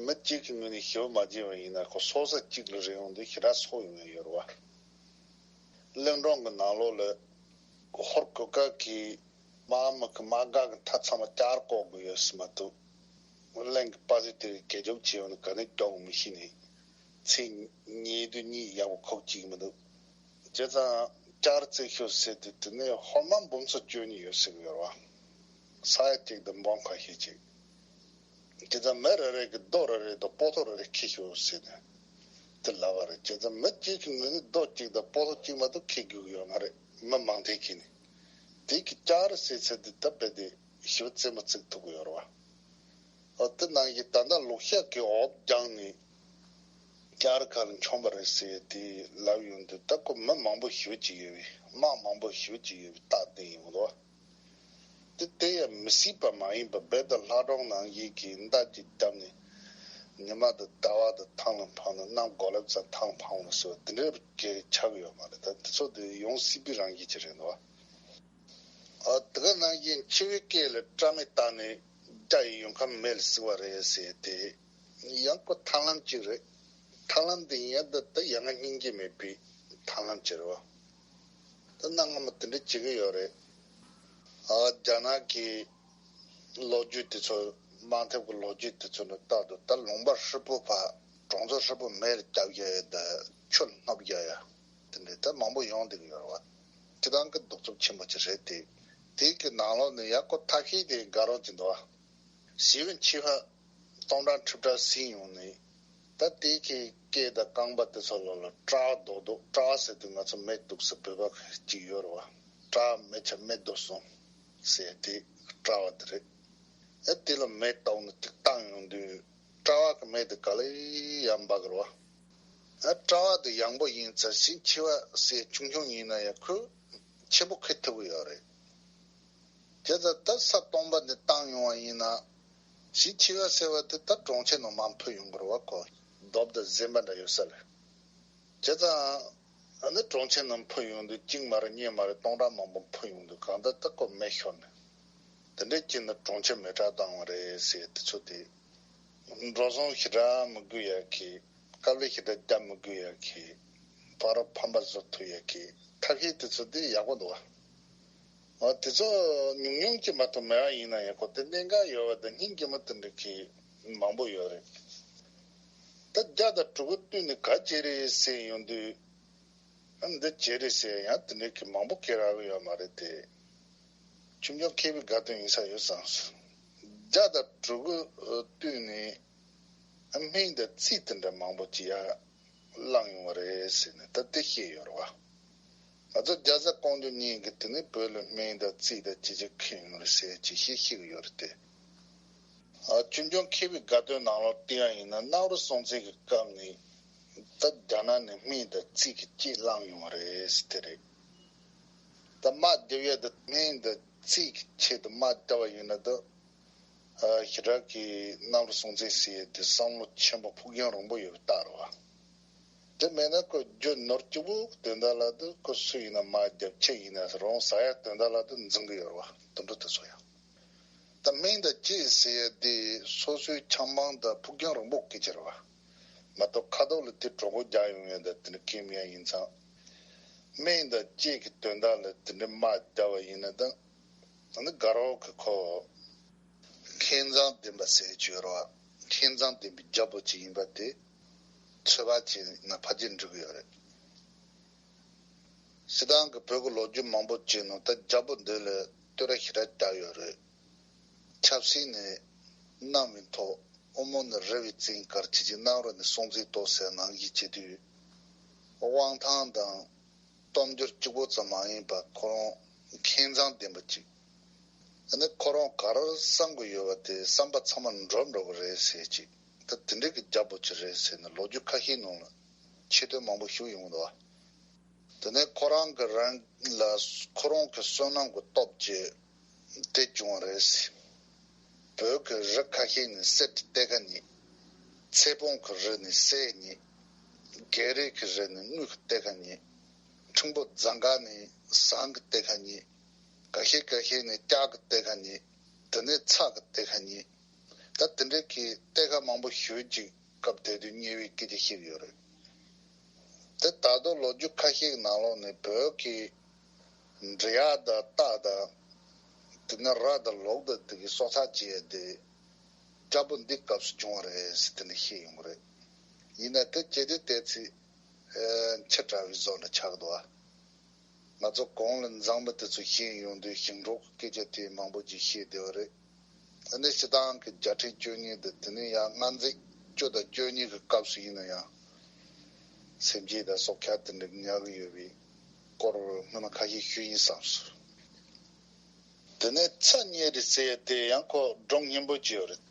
མི་གཅིག་གི་ངོས་ནས་ཞེ་པོ་མ་བྱས་པ་ཡིན་ན་ཁོ་སོ་ས་གཅིག་ལ་རེ་ཡོང་དུས་ཞེ་དྲག་སོག་ཡོང་ཡ་ཡོད་རེད་བ། གླིང་གྲོང་གི་ནང་ལོགས་ལ་ཧོར་གོད་ཁ་གི་དམག་མི་གི་དམག་སྒར་གི་མཐའ་ཚང་མ་ལྕགས་རི་བཀོག་དགོས་ཡོད་ཟེར་མ་གཏོགས། གླིང་གི་པ་སེ་དེ་རིགས་རྒྱལ་རྒྱུག་བྱས་ཡོང་ན་ག་ནས་རྒྱུག་མི་ཤེས་ནས་ཚེ་ཉེ་དུས་གཉིད་ཡག་པོ་ཁུག་གཅིག་མི་འདུག་བྱས་ཙང་ལྕགས་རི་རྩེག་ཤོག་ཟེར་དུས་དེ་ནས་ཧོར་དམག་འབུམ་ཚོ་བཅོ་གཉིས་ཡོད་ཟེར་གི་ཡོད་རེད་བ། ས་ཡ་གཅིག་དང་འབུམ་ཁ་ཤས་ཅིག་བྱས་ཙང་མི་རེ་རེ་གི་རྡོ་རེ་རེ་དང་སྤོ་ཐོ་རེ་རེ་འཁྱེར་ཤོག་ཟེར་ནས་དེ་ལབ་པ་རེད། བྱས་ཙང་མི་གཅིག་གི་ངོས་ནས་རྡོ་གཅིག་དང་སྤོ་ཐོ་གཅིག་མ་གཏོགས་འཁྱེར་དགོས་ཀྱི་ཡོད་མ་རེད། མི་མང་ཐལ་གྱིས་ནས་དེ་གི་ལྕགས་རི་ཟེར་ཚད་དེ་ད་རྦད་དེ་ཞེ་པོ་རྩེད་མོ་རྩེ་ཐུབ་ཀྱི་ཡོད་རེད་བ། ཨ་དེ་ནང་བཞིན་ད་ལྟ་ལུག་ཤ་གི་འོབས་རྒྱང་ནས་ལྕགས་རི་ཁ་ལ་མཆོངས་པ་རེད་ཟེར་དེ་ལབ་ཡོང་དུས་ད་ཁོ་མི་མང་པོ་ཞེ་པོ་ཅིག་ཡོད་པའི་དམག་མང་པོ་ཞེ་པོ་ཅིག་ཡོད་པའི་རྟགས་དེ་ཡིན་འདུག་དེ་དེ་ཡང་མི་སྲིད་པ་མ་ཡིན་པ་རྦད་དེ་ལྷ་སྒྲུང་ནང་བཞིན་གྱི་མདའ་གཅིག་བརྒྱབ་ནས་ཉི་མ་དང་ཟླ་བ་དང་ཐང་ལ་འཕངས་ནས་གནམ་སྒོ་ལེབ་ཙམ་ཐང་ལ་འཕངས་པ་ཟེར་བ་དེ་འདྲའི་གི་ཆགས་ཀྱི་ཡོད་མ་རེད། ད་དེ་ཚོ་དེ་ཡང་སྲིད་པའི་རང་བཞིན་ཅིག་རེད་འདུག་ཨ་དེ་ག་ནང་བཞིན་འཆི་བའི་སྐད་ལ་སྐྲ་མེད་བཏགས་ནས་སྐྲ་ཡི་ཡོང་ཁམས་མེད་ལ་བཟི་བ་རེད་ཟེར་ཏེ། ཡང་ཁོ་ཐར་ལམ་གཅིག་རེད། ཐར་ལམ་འདི་ཡང་ད་ལྟ་ཡ་ང་སྙིང་རྗེ་མེད་པའི་ཐར་ལམ་གཅིག་རེད་བ། ད་གནའ་སྔ་མོ་དེ་འདྲ་བྱེད་ཀྱི་ཡོད་རེད། ཨ་རྒྱ་ནག་གི་ལོ་རྒྱུས་དེ་ཚོ་དམག་འཐབ་ཀྱི་ལོ་རྒྱུས་དེ་ཚོ་ནས་ལྟར་དུ་ད་ལུང་པ་ཧྲིལ་པོ་ཕར་གྲོང་ཚོ་ཧྲིལ་པོ་མེ་ལ་བརྒྱབ་ཡ་ཡ་ད་ཆུ་ལ་སྣབས་ཡ་ཡ་དེ་འདྲ་ད་མང་པོ་ཡོང་བསྡད་ཀྱི་ཡོད་རེད་བ། སྤྱི་བཏང་གི་གདུག་རྩུབ་ཆེན་པོ་ཅིག་རེད་དེ། དེ་གི་ནང་ལོགས་ནས་ཡ་ཁོ་ཐབས་ཤེས་དེ་དགའ་རབ་ཅིག་འདུག་བ། ཞི་བའི་འཆི་ཁ་སྟོང་ཕྲག་ཁྲི་ཕྲག་ཟིན་ཡོང་ནས། ད་དེ་གི་སྐེ་དང་རྐང་པ་དེ་ཚོ་ལ་ལ་སྐྲ་རྡོག་རྡོག་སྐྲ་ཟེར་དུས་ང་ཚོ་མེ་འདུག་ཟེར་བོད་པ་གཅིག་ཡོད་རེད་བ། སྐྲ་མེ་ཆ་མེ་འདུག་སོང་ཟེར་དེ་སྐྲ་བ་དེ་རེད། ཨེ་དེ་ལ་མེ་བཏང་ནས་དེ་བཏང་ཡོང་དུས་སྐྲ་བ་གི་མེ་དེ་ག་ལེ་ཡང་འབར་གི་རེད་བ། ཨེ་སྐྲ་བ་དེ་ཡང་པོ་ཡིན་ཙང་ཞི་འཆི་བ་ཟེར་ཆུང་ཆུང་ཡིན་ན་ཡང་ཁོས་ཆེན་པོ་ཁེལ་ཐུབ་ཀྱི་ཡོད་རེད། དེ་ལྟར་ད་ས་སྟོང་པ་འདི་བཏང་ཡོང་བ་ཡིན་ན། ཞི་འཆི་བ་ཟེར་བ་དེ་ད་གྲོང་ཁྱེར་ནང་མར་འཕུར་ཡོང་གི་རེད་བ། ཁོ་རྡོབ་དང་གཟན་པ་འདྲ་ཡོད་ས་ལ། བྱས་ཙང་ཨ་ནི་གྲོང་ཁྱེར་ནང་འཕུར་ཡོང་དུས་གཅིག་མ་རེད་གཉིས་མ་རེད་སྟོང་ཕྲག་མང་པོ་འཕུར་ཡོང་དུས་གང་ལྟར་ད་ཁོ་མེ་ཤོར་ནས། དེ་འདྲའི་རྐྱེན་ནས་གྲོང་ཁྱེར་མེ་དྲག་བཏང་བ་རེད་ཟེར་དེ་ཚོ་དེ། འགྲོ་སོང་ཞེ་དྲག་མི་དགོས་ཡ་གི། དཀའ་ལས་ཞེ་དྲག་རྒྱག་མི་དགོས་ཡ་གི། ཕ་རོལ་ཕམ་པ་བཟོ་ཐུབ་ཡ་གི་ཐབས་ཤེས་དེ་ཚོ་དེ་ཡག་པོ་འདུག་བ། འོ་དེ་ཚོ་ཉུང་ཉུང་ཅིག་མ་གཏོགས་མེད་པ་ཡིན་ན་ཡང་ཁོ་དེ་གནད་འགག་ཡོད་པ་དང་སྙིང་རྗེ་མོ་དེ་འདྲ་གི་མང་པོ་ཡོད་རེད། ད་བརྒྱ་དང་དྲུག་ཅུ་བཏུས་ནས་ག་བྱེད་རེད་ཟེར་ཡོང་དུས། ཨ་འདི་བྱེད་རེད་ཟེར་ཡང་དེ་འདྲ་གི་མང་པོ་སྐྱེ་རག་གི་ཡོད་མ་རེད་དེ། ཆུང་ཆུང་མཁས་པའི་དགའ་སྟོན་ཡིན་ས་ཡོད་བསམ་སོང་། བརྒྱ་དང་དྲུག་ཅུ་བཏུས་ནས་ཨ་སྨན་དང་རྩིས་དེ་འདྲ་མང་པོ་ཅིག་ཡར་བླངས་ཡོང་བ་རེད་ཟེར་ནས་ད་དེ་བཤད་ཡོད་རེད་བ། ང་ཚོ་རྒྱ་བཟའ་ཀོང་ཇོ་གཉིས་ཀྱིས་དེ་ནས་བོད་ལ་སྨན་དང་རྩིས་དང་ཅི་ཅི་ཁེངས་ཡོང་རེད་ཟེར་ཅིག་བཤད་ཤེས་ཀྱི་ཡོད་རེད་དེ། ཨ་ཆུང་ཆུང་མཁས་པའི་དགའ་སྟོན་ནང་ལོགས་བལྟས་པ་ཡིན་ན་གནམ་རི་སྲོང་བཙན་གྱི་སྐབས་ནས་ད་རྒྱ་ནག་ནས་སྨན་དང་རྩིས་ཀྱི་ལྕེ་བླངས་ཡོང་བ་རེད་ཟེར་དེ་རེད། ད་དམག་རྒྱབ་ཡས་དང་སྨན་དང་རྩིས་ཀྱི་ཆེད་དུ་དམག་རྒྱབ་པ་ཡིན་ན་ད། ཨ་ཞེ་དྲག་གི་གནམ་རི་སྲོང་བཙན་ཟེར་ཡས་དེ་བསམ་བློ་ཆེན་པོ་ཕུགས་རྒྱང་རིང་པོ་ཡོད་པའི་རྟགས་རེད་བ། དེ་མེད་ན་ཁོ་རྒྱུ་ནོར་སྐྱིད་པོ་དོན་དག་ལ་དུ་ཁོ་སུ་ཡིན་ན་མ་རྒྱབ་ཆེ་ཡིན་ན་རོང་ཟ་ཡ་དོན་དག་ལ་དུ་འཛིང་གི་ཡོད་རེད་བ། དུད་འགྲོ་དེ་ཚོ་ཡང་། ད་སྨན་དང་ལྕེ་ཟེར་ཡ་དེ་སོ་སོའི་ཆབ་འབངས་དང་ཕུགས་རྒྱང་རིང་པོ་སྐད་ཆ་རེད་བ། མ་གཏོགས་ཁ་ཐོག་ལ་དེ་གྲོད་ཁོག་རྒྱག་ཡོང་ཡ་ད་དེ་ནི་སྐད་མི་ཡ་ཡིན་ཙང་། སྨན་དང་ལྕེ་གི་དོན་དག་ལ་དེ་འདྲའི་དམག་བརྒྱབ་པ་ཡིན་ན་ད། ཨ་ནི་དགའ་རབ་ཀྱི་ཁོ། མཁས་མཛངས་ལྡན་པ་ཟེར་གྱི་ཡོད་རེད་བ། མཁས་མཛངས་ལྡན་པའི་རྒྱལ་པོ་ཅིག་ཡིན་པ་དེ། ཚོད་དཔག་བྱས་ན་ཕལ་ཆེར་འགྲིག་གི་ཡོད་རེད། སྤྱིར་བཏང་གི་བོད་ཀྱི་ལོ་རྒྱུས་མང་པོ་བྱས་ནང་ད་རྒྱལ་པོ་འདི་ལ་བསྟོད་ར་ཞེ་དྲག་བརྒྱབ་ཡོད་རེད། ཆབ་སྲིད་ནས་གནམ་བའི་མཐོ། དབུ་མོ་ནས་རི་བའི་རྩེ་གར་བྱེད་ཀྱི་གནམ་རི་ནས་སྲོང་བཙན་ཏོག་ཟེར་ནང་བཞིན་བྱེད་དུས། དབང་ཐང་དང་། སྟོབས་འབྱོར་གཅིག་པོ་ཙམ་མ་ཡིན་པར་ཁོ་རང་མཁས་མཛངས་ལྡན་པ་ཅིག་ཨ་ནི་ཁོ་རང་ག་རེ་བསམ་གྱི་ཡོད་པ་དེ་བསམ་པ་ཚང་མ་འགྲུབ་འགྲོ་གི་རེད་ཟེར་ཅིག་ད་དེ་འདྲའི་གི་རྒྱལ་པོ་ཅིག་རེད་ཟེར་ནས་ལོ་རྒྱུས་ཁ་ཤས་ནང་ལ་ཆེ་བསྟོད་མང་པོ་ཞུ་ཡོང་གི་འདུག་བ། དེ་ནས་ཁོ་རང་གི་རང་ལ་ཁོ་རང་གི་བསོད་ནམས་ཀྱི་སྟོབས་ཀྱིས་དེ་བྱུང་བ་རེད་ཟེར། བོད་ཀྱི་རི་ཁ་ཤས་ནས་གསེར་གྱི་གཏེར་ཁ་རྙེད། ཚེ་སྤོང་གི་རི་ནས་གསེར་རྙེད། རྒྱལ་རིགས་ཀྱི་རི་ནས་དངུལ་གྱི་གཏེར་ཁ་རྙེད། ཁྲིན་པོ་རྫ་མཁར་ནས་ཟངས་ཀྱི་གཏེར་ཁ་རྙེད། ཁ་ཤས་ཁ་ཤས་ནས་ལྕགས་ཀྱི་གཏེར་ཁ་རྙེད། དེ་ནས་ཚྭ་གི་གཏེར་ཁ་རྙེད། ད་དེ་འདྲའི་གི་གཏེར་ཁ་མང་པོ་ཞེ་ཅིག་སྐབས་དེ་དུས་རྙེད་པའི་སྐད་ཆ་བཤད་ཀྱི་ཡོད་རེད། དེ་ད་དུང་ལོ་རྒྱུས་ཁ་ཤས་ཀྱི་ནང་ལོགས་ནས་བོད་ཀྱི་འབྲི་གཡག་དང་སྟག་དང་། དེ་ནས་ར་དང་ལུག་དང་དེ་གི་སྲོག་ཆགས་བྱས་ཏེ། རྒྱལ་པོ་འདི་སྐབས་སུ་བྱུང་བ་རེད་ཟེར་དེ་འདྲ་བཤད་ཡོང་གི་རེད། ཡིན་ན་དེ་ཇི་སྟེ་བལྟས་ཚེ། ཨེ་ཆི་དྲག་པའི་བཟོ་འདྲ་ཆགས་འདུག་ཨ། ང་ཚོ་གོང་ལ་མཛངས་པ་དེ་ཚོ་བཤད་ཡོང་དུས་ཞིང་འབྲོག་གི་སྐད་ཆ་དེ་མང་པོ་ཅིག་བཤད་བསྡད་པ་རེད། ཨ་ནི་སྤྱིར་བཏང་གི་རྒྱལ་ཕྲན་བཅུ་གཉིས་དང་དེ་ནས་ཡང་སྔ་འཛིན་བཅུ་དང་བཅུ་གཉིས་ཀྱི་སྐབས་སུ་ཡིན་ན་ཡང་། སེམས་ཅན་དང་སྲོག་ཆགས་དེ་འདྲ་ཉར་གྱི་ཡོད་པའི་སྐོར་སྔོན་མ་ཁ་ཤས་ཞུས་ཡིན་བསམས་སོང་། དེ་ནས་ཚྭ་རྙེད་རེད་ཟེར་ཡ་དེ་ཡང་ཁོ་སྒྲུང་སྙན་པོ་ཅིག་ཡོད་རེད།